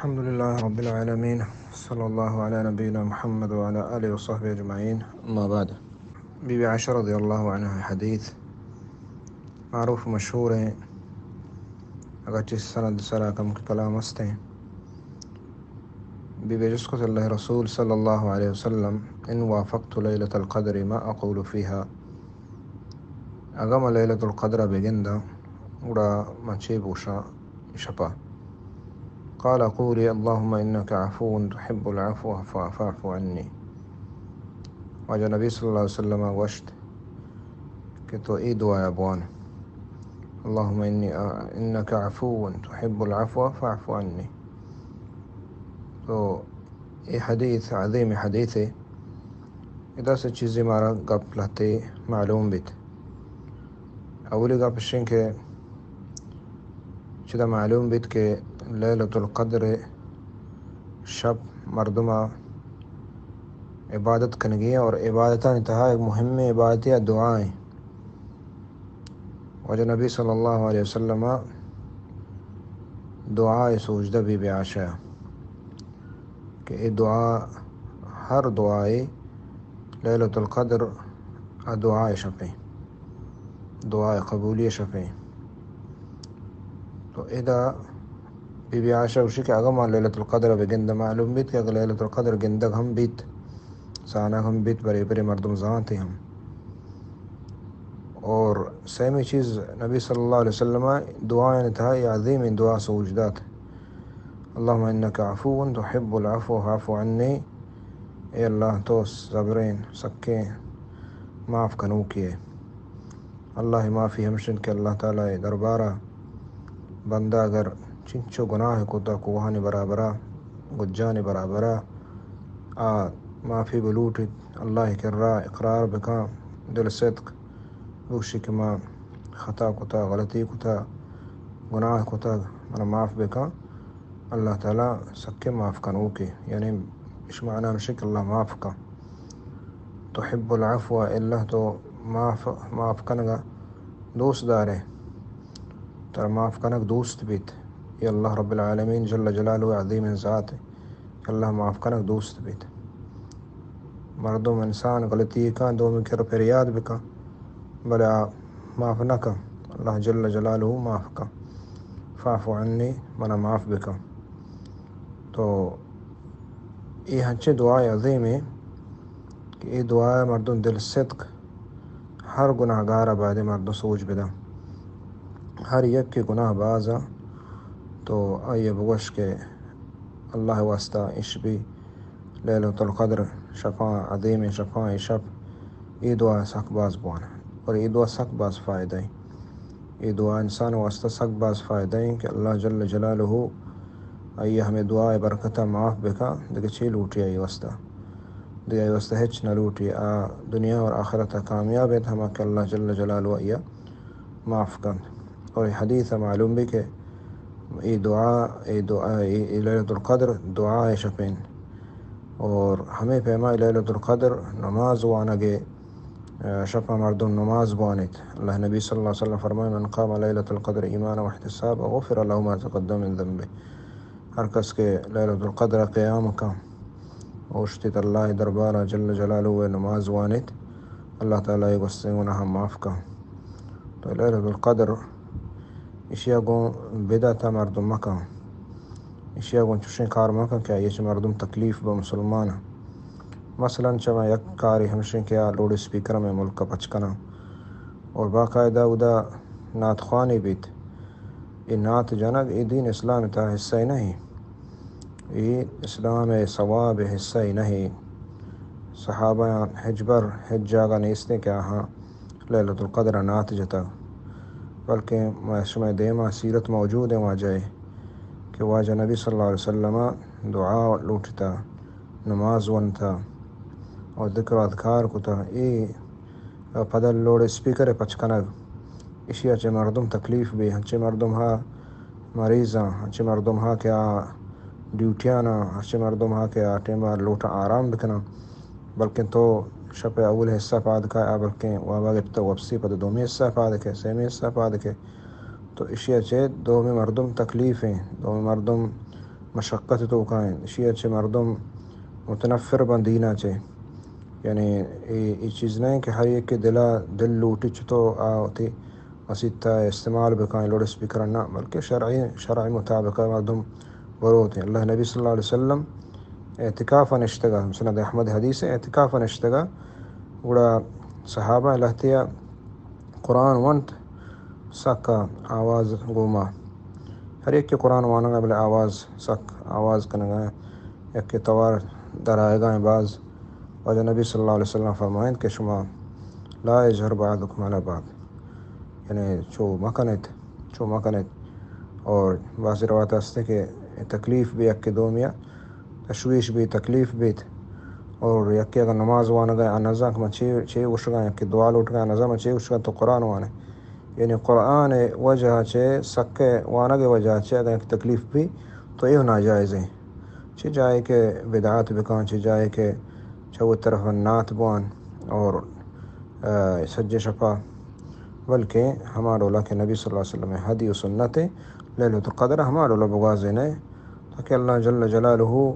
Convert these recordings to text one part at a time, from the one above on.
الحمد لله رب العالمين، صلى الله على نبينا محمد وعلى آله وصحبه أجمعين، أما بعد. بی بی عائشہ رضی اللہ عنہا حدیث معروف مشہور ہیں، اگرچہ سند سرا کم کلام است ہیں. بی بی جست کت اللہ رسول صلی اللہ علیہ وسلم، ان وافقت لیلۃ القدر ما اقول فیہا، اگاں من لیلۃ القدر ءَ بگنداں، گڑا من چے بوشاں شپا؟ قال قولی اللهم انک عفو تحب العفو فاعف عنی. واجہ نبی صلی اللہ علیہ وسلم ءَ گوشت کہ تو اے دعا ءَ بوان، اللهم انی، انک عفو تحب العفو فاعف عنی. تو اے حدیث عظیم حدیثے. ادا سے چیزے مارا گپ لہتے معلوم بیت. اولی گپ اشیں کہ چدا معلوم بیت کہ لیلۃ القدر شپ مردما عبادت کنگی اور عبادتانی تہا ایک مہمیں عبادتے دعائیں. واجہ نبی صلی اللہ علیہ وسلم دعائے سوجدہ بی بی عائشہ کہ اے دعا، ہر دعائے لیلۃ القدر ءِ دعائے شپیں، دعائے قبولی شپیں. تو ادا بی بی عائشہ گوشی کہ اگاں ما لیلۃ القدر بگنداں، معلوم بیت کہ اگاں لیلۃ القدر گندگ ہم بیت، زانگ ہم بیت، برے برے مردم زانتے ہم. اور سیمی چیز، نبی صلی اللہ علیہ وسلم دعائیں تہا یہ عظیم دعا سوج دات، اللهم انک عفو تحب العفو فاعف عنی. اے اللہ تو صبریں، سکیں، معاف کنوکے. اللہ معافی ہمشن کہ اللہ تعالی دربارہ بندہ اگر چنچو گناہ کتا، کوہانی برابرہ، گجانی برابرہ، آ معافی بلوٹیت، اللہ کرا اقرار بکاں، دل صدق بوشی کہ ما خطا کتا، غلطی کتا، گناہ کتا، منا معاف بکاں. اللہ تعالی سکیں معاف کنوکے، یعنی اش معنی ہمشی کہ اللہ معاف کن. تحب العفو، اللہ تو معاف، معاف کنگا دوست دارے، ترا معاف کنگ دوست بیت. یہ اللہ رب العالمین جل جلالہ عظیم ذات ہے کہ اللہ معاف کنگ دوست بیت. مردم انسان غلطی کن، دومی کر پریاد بکن، بلے آ معاف نہ کن. اللہ جل جلالہ معاف کن. فاعف عنی، منا معاف بکن. تو اے ہنچیں دعائے عظیمیں کہ اے دعائے مردم دل صدق ہر گناہگار ءَ باید مردم سوج بدن. ہر یک کہ گناہ باز ءَ تو آئی ءَ بگوش کہ اللہ واسطہ اش بی لیلۃ القدر شپاں، عظیمیں شپاں، اے شپ اے دعا سک باز بوان. اور اے دعا سک باز فائدہ ایں. اے دعا انسان واسطہ سک باز فائدہ ایں کہ اللہ جل جلالہ آئی ءَ ہمے دعا ءِ برکت ءَ معاف بکا، دگہ چے لوٹی آئی واسطہ؟ دگہ آئی واسطہ ہچ نہ لوٹی. آ دنیا اور آخرت ءَ کامیاب ایں، ہما کہ اللہ جل جلالہ آئی ءَ معاف کنت. اور اے حدیث ءَ معلوم بی کہ اے دعا، اے دعا، اے، اے لیلۃ القدر دعا ءِ شپیں. اور ہمے پیما لیلۃ القدر نماز وانگ ءِ، آ، شپ ءَ مردم نماز بوانیت. اللہ نبی صلی اللہ علیہ وسلم فرمائے، من قام لیلۃ القدر ایمانا واحتسابا غفر له ما تقدم من ذنبه. ہر کس کہ لیلۃ القدر ءَ قیام کن، اوشتیت اللہ ءِ دربار ءَ جل جلالہ ءَ نماز وانیت، اللہ تعالی ءِ گوستگیں گناہ معاف کن. تو لیلۃ القدر اشیا گوں بدعت ءَ مردم مکن. اشیا گوں چوشیں کار مکن کہ آئی ءَ چہ مردم تکلیف بہ مسلمان. مثلاً چہ ما یک کارے ہمشیں کہ آ لوڈ اسپیکر ہمے ملک ءَ پچ کناں اور باقاعدہ اودا نعت خوانی بیت. اے نعت جنگ اے دین اسلام ءِ تہا حصہ نہ ایں. اے اسلام ءِ ثواب ءِ حصہ نہ ایں. صحابیاں ہچبر ہچ جاگہ نیستیں کہ آہاں لیلۃ القدر ءَ نعت جتگ، بلکیں ما شمئے دیما سیرت موجود ایں واجہ ءِ کہ واجہ نبی صلی اللہ علیہ وسلم ءَ دعا لوٹتا، نماز ونتا اور ذکر و اذکار کتا. اے پدا لوڈ اسپیکر ءِ پچ کنگ، اشیا چہ مردم تکلیف بی. ہنچیں مردم ہا مریضاں، ہنچیں مردم ہا کہ آ ڈیوٹیانا، ہنچیں مردم ہا کہ آ ٹیما لوٹاں آرام بکناں، بلکیں تو شپ ءِ اول حصہ پاد کائے، آ بلکیں وابا گپتہ وپسی پدا دومی حصہ پاد کئے، سیمی حصہ پاد کئے. تو اشیا چہ دومی مردم تکلیف ایں، دومی مردم مشقت توکا انت، اشی ءَ چہ مردم متنفر بنت دین ءَ چہ۔ یعنی اے، اے چیز نہ انت کہ ہر یکے دل ءَ، دل لوٹی چتو آ وتی مسیت ءَ استعمال بکن، لوڈ اسپیکر نہ، بلکہ شرعی، شرعی مطابق مردم بروت۔ اللہ نبی صلی اللہ علیہ وسلم اعتکاف ءَ نشتگا، مسند احمد حدیث، اعتکاف ءَ نشتگا، گڑا صحابہ لہتیا قرآن ونت، سک آواز گوما۔ ہر یکے قرآن وانگا، بلے آواز سک آواز کنگا، یکے توار درائگا باز۔ واجہ نبی صلی اللہ علیہ وسلم فرمائنت کہ شما لا یجہر بعضکم علی بعض، یعنی چو مکنت، چو مکنت۔ اور بعضی روایت ہست کہ تکلیف بی یکے دومیا، تشویش بی، تکلیف بیت۔ اور یکے اگر نماز وانگا، آ نزان کہ من چے، چے گوشگا، یکے دعا لوٹگا، آ نزان من چے گوشگا، تو قرآن وانے۔ یعنی قرآن وجہ چہ، سک وانگ وجہ چہ اگر یک تکلیف بی، تو ایو ناجائز انت۔ چہ جائے کہ بدعات بکن، چہ جائے کہ چہ وت طرف نعت بوان اور، آ، سجے شپا، بلکہ ہما ڈولا کہ نبی صلی اللہ علیہ وسلم ہدی و سنت، لیلۃ القدر ہما ڈولا بگوازینئے، تاکہ اللہ جل جلالہ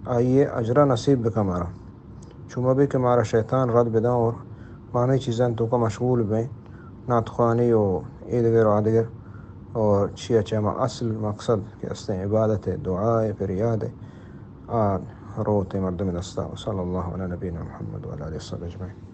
آئی اجرا نصیب بکن مارا۔ چو مبی کہ مارا شیطان رد بدن اور ما ہمے چیزاں توکا مشغول بیں، نعت خوانی و اے دگر و آ دگر، اور چیا چہ ہما اصل مقصد کہ استیں عبادت، دعا، فریاد، آ روت مردم دستا۔ وصلی اللہ علی نبینا محمد وعلی آلہ وصحبہ اجمعین۔